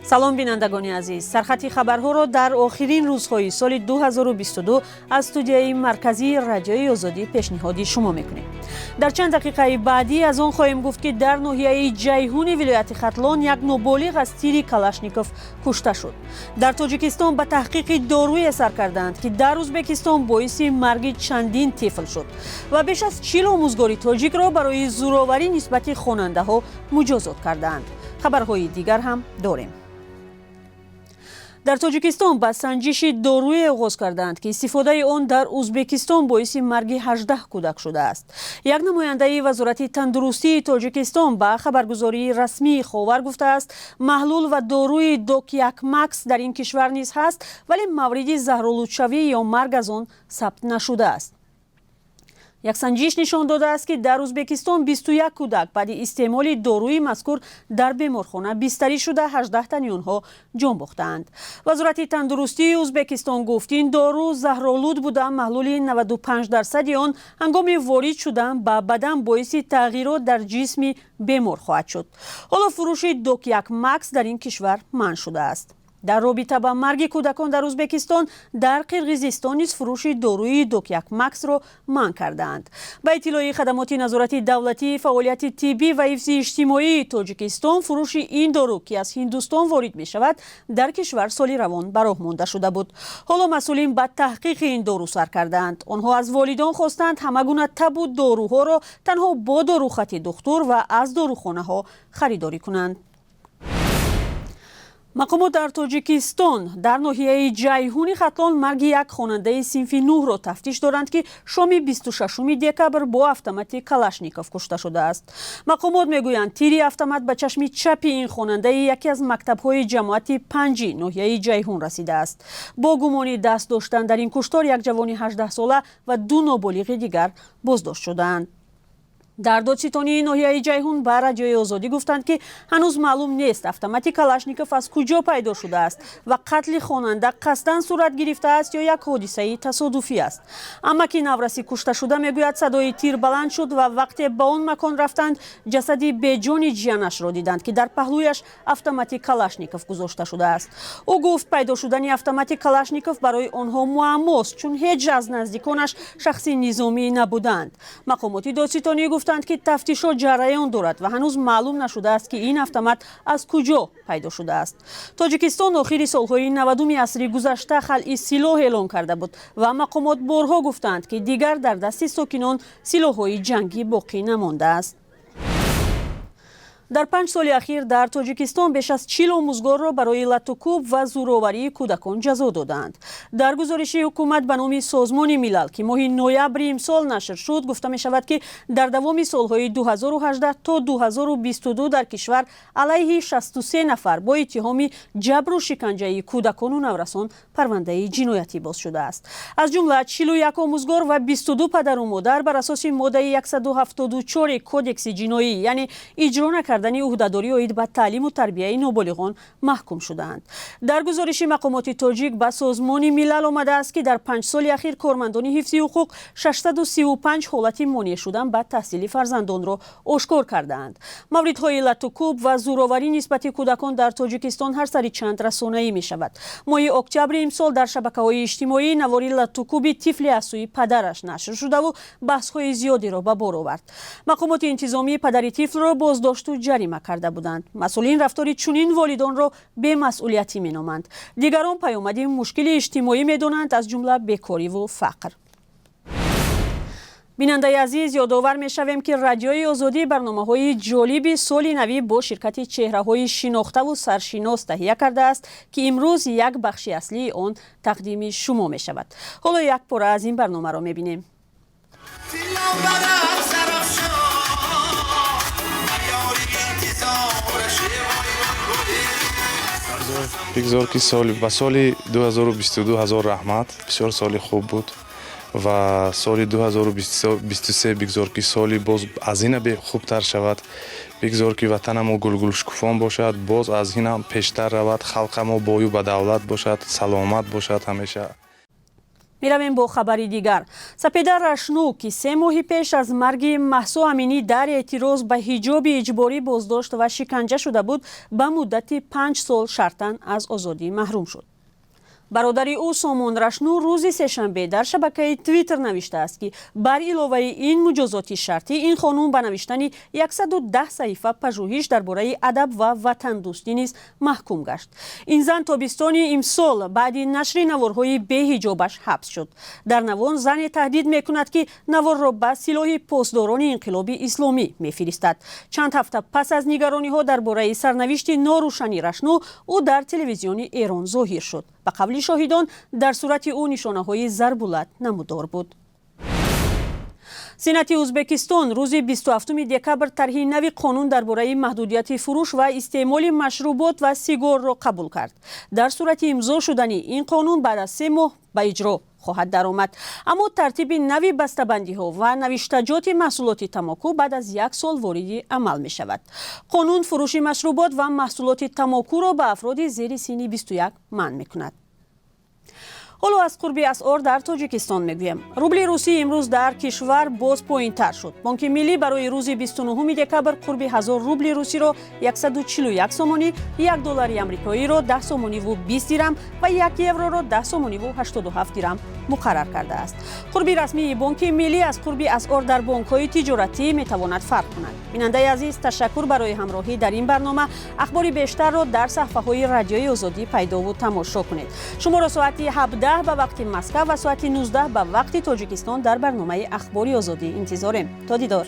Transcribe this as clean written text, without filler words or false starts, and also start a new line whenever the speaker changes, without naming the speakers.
Салом, бинандагони азиз. Сархати хабарҳоро дар охирин рӯзҳои соли 2022 аз студияи марказии Радиои Озодӣ пешниҳоди шумо мекунем. Дар чанд дақиқаи баъдӣ аз он хоҳем гуфт, ки дар ноҳияи Ҷайҳуни вилояти Хатлон як ноболиғ аз тири Калашников кушта шуд. Дар Тоҷикистон ба таҳқиқи доруе сар карданд, ки дар Ӯзбекистон боиси марги чандин тифл шуд, ва беш аз 40 омӯзгори тоҷикро барои зӯроварӣ нисбати хонандаҳо муҷозот кардаанд. Хабарҳои дигар ҳам дорем. Дар Тоҷикистон ба санҷиши доруе оғоз кардаанд, ки истифодаи он дар Ӯзбекистон боиси марги 18 кӯдак шудааст. Як намояндаи Вазорати тандурустии Тоҷикистон ба хабаргузории расмии Ховар гуфтааст, маҳлул ва доруи Док як Макс дар ин кишвар низ ҳаст, вале мавриди заҳролудшавӣ ё марг аз он сабт нашудааст. Як санҷиш нишон додааст, ки дар Ӯзбекистон 21 кӯдак баъди истеъмоли доруи мазкур дар беморхона бистарӣ шуда, 18 тани онҳо ҷон бохтаанд. Вазорати тандурустии Ӯзбекистон гуфт, ин дору заҳролуд буда, маҳлули 95 дарсади он ҳангоми ворид шудан ба бадан боиси тағйирот дар ҷисми бемор хоҳад шуд. Ҳоло фурӯши Док як Макс дар ин кишвар манъ шудааст. Дар робита ба марги кӯдакон дар Ӯзбекистон, дар Қирғизистон низ фурӯши доруи Док як Максро манъ кардаанд. Ба иттилои хадамоти назорати давлатии фаъолияти тиббӣ ва ҳифзи иҷтимоии Тоҷикистон, фурӯши ин дору, ки аз Ҳиндустон ворид мешавад, дар кишвар соли равон ба роҳ монда шуда буд. Ҳоло масъулин ба таҳқиқи ин дору сар кардаанд. Онҳо аз волидон хостанд, ҳама гуна табу доруҳоро танҳо бо дорухати духтур ва аз дорухонаҳо харидорӣ кунанд. Мақомот дар Тоҷикистон дар ноҳияи Ҷайҳуни Хатлон марги як хонандаи синфи нӯҳро тафтиш доранд, ки шоми 26 декабр бо автомати Калашников кушта шудааст. Мақомот мегӯянд, тири автомат ба чашми чапи ин хонандаи яке аз мактабҳои ҷамоати панҷи ноҳияи Ҷайҳун расидааст. Бо гумони даст доштан дар ин куштор як ҷавони 18сола ва ду ноболиғи дигар боздошт шудаанд. Дар додситонии ноҳияи Ҷайҳун ба Радиои Озодӣ гуфтанд, ки ҳанӯз маълум нест, автомати Калашников аз куҷо пайдо шудааст ва қатли хонанда қасдан сурат гирифтааст ё як ҳодисаи тасодуфӣ аст. Амаки навраси кушташуда мегӯяд, садои тир баланд шуд ва вақте ба он макон рафтанд, ҷасади беҷони ҷиянашро диданд, ки дар паҳлӯяш автомати Калашников гузошта шудааст. Ӯ гуфт, пайдо шудани автомати Калашников барои онҳо муаммост, чун ҳеҷ аз наздиконаш шахси низомӣ набуданд. Мақомоти додситонӣ гуфтанд, ки тафтишот ҷараён дорад ва ҳанӯз маълум нашудааст, ки ин автомат аз куҷо пайдо шудааст. Тоҷикистон охири солҳои 90-уми асри гузашта халъи силоҳ эълон карда буд ва мақомот борҳо гуфтанд, ки дигар дар дасти сокинон силоҳҳои ҷангӣ боқӣ намондааст. Дар 5 соли ахир дар Тоҷикистон беш аз 40 омӯзгорро барои латукӯб ва зӯроварии кӯдакон ҷазо додаанд. Дар гузориши ҳукумат ба номи Созмони Милал, ки моҳи ноябри имсол нашр шуд, гуфта мешавад, ки дар давоми солҳои 2018 то 2022 дар кишвар алайҳи 63 нафар бо иттиҳоми ҷабру шиканҷаи кӯдакону наврасон парвандаи ҷиноятӣ боз шудааст. Аз ҷумла 41 омӯзгор ва 22 падару модар бар асоси моддаи 174 Кодекси ҷиноӣ, яъне иҷро накардани ӯҳдадорӣ оид ба таълиму тарбияи ноболиғон, маҳкум шудаанд. Дар гузориши мақомоти тоҷик ба Созмони Милал омадааст, ки дар 5 соли ахир кормандони ҳифзи ҳуқуқ 635 ҳолати монеъ шудан ба таҳсили фарзандонро ошкор кардаанд. Мавридҳои латукӯб ва зӯроварӣ нисбати кӯдакон дар Тоҷикистон ҳар сари чанд расонаӣ мешавад. Моҳи октябри имсол дар шабакаҳои иҷтимоӣ навори латукӯби тифле аз сӯи падараш нашр шудаву баҳсҳои зиёдеро ба бор овард. Мақомоти интизомӣ падари тифлро боздошту ҷарима карда буданд. Масъулин рафтори чунин волидонро бемасъулиятӣ меноманд. Дигарон паёмади мушкили иҷтимоӣ медонанд, аз ҷумла бекориву фақр. Бинандаи азиз, ёдовар мешавем, ки Радиои Озодӣ барномаҳои ҷолиби соли навӣ бо ширкати чеҳраҳои шинохтаву саршинос таҳия кардааст, ки имрӯз як бахши аслии он тақдими шумо мешавад. Ҳоло як пора аз ин барномаро мебинем.
Тилло бар сарафшон, ёри интизораш, вой вой.
Бигзор, ки соли ба соли 2022 ҳазор раҳмат, бисёр соли хуб буд ва соли 2023 бигзор, ки соли боз аз ина хубтар шавад. Бигзор, ки ватанамо гулгулшукуфон бошад, боз аз ин ҳам пештар равад, халқамо бою ба давлат бошад, саломат бошад ҳамеша.
Меравем бо хабари дигар. Сапеда Рашну, ки 3 моҳи пеш аз марги Маҳсо Аминӣ дар эътироз ба ҳиҷоби иҷборӣ боздошт ва шиканҷа шуда буд, ба муддати 5 сол шартан аз озодӣ маҳрум шуд. Бародари ӯ Сомон Рашну рӯзи сешанбе дар шабакаи Твиттер навиштааст, ки бар иловаи ин муҷозоти шартӣ ин хонум ба навиштани 110 саҳифа пажӯҳиш дар бораи адаб ва ватандӯстӣ низ маҳкум гашт. Ин зан тобистони имсол баъди нашри наворҳои беҳиҷобаш ҳабс шуд. Дар навор зане таҳдид мекунад, ки наворро ба силоҳи посдорони инқилоби исломӣ мефиристад. Чанд ҳафта пас аз нигарониҳо дар бораи сарнавишти норӯшани Рашну, ӯ дар телевизиони Эрон зоҳир шуд. Ба қавли шоҳидон, дар сурати ӯ нишонаҳои зарбу лат намудор буд. Сенати Ӯзбекистон рӯзи 27 декабр тарҳи нави қонун дар бораи маҳдудияти фурӯш ва истеъмоли машрубот ва сигорро қабул кард. Дар сурати имзо шудани ин қонун баъд аз 3 моҳ ба иҷро хоҳад даромад, аммо тартиби нави бастабандиҳо ва навиштаҷоти маҳсулоти тамоку баъд аз як сол вориди амал мешавад. Қонун фурӯши машрубот ва маҳсулоти тамокуро ба афроди зери синни 21 манъ мекунад. Ҳоло аз қурби асъор дар Тоҷикистон мегӯем. Рубли русӣ имрӯз дар кишвар боз поинтар шуд. Бонки миллӣ барои рӯзи 29 декабр қурби 1000 рубли русиро 141 сомонӣ, 1 доллари амрикоиро 10 сомониву 20 дирам ва 1 евроро 10 сомониву 87 дирам муқаррар кардааст. Қурби расмии Бонки миллӣ аз қурби асъор дар бонкҳои тиҷоратӣ метавонад фарқ кунад. Бинандаи азиз, ташаккур барои ҳамроҳӣ дар ин барнома. Ахбори бештарро дар саҳифаҳои Радиои Озодӣ пайдову тамошо кунед. Шуморо соати 17 ба вақти Москав ва соати 19 ба вақти Тоҷикистон дар барномаи Ахбори Озодӣ интизорем. То дидор.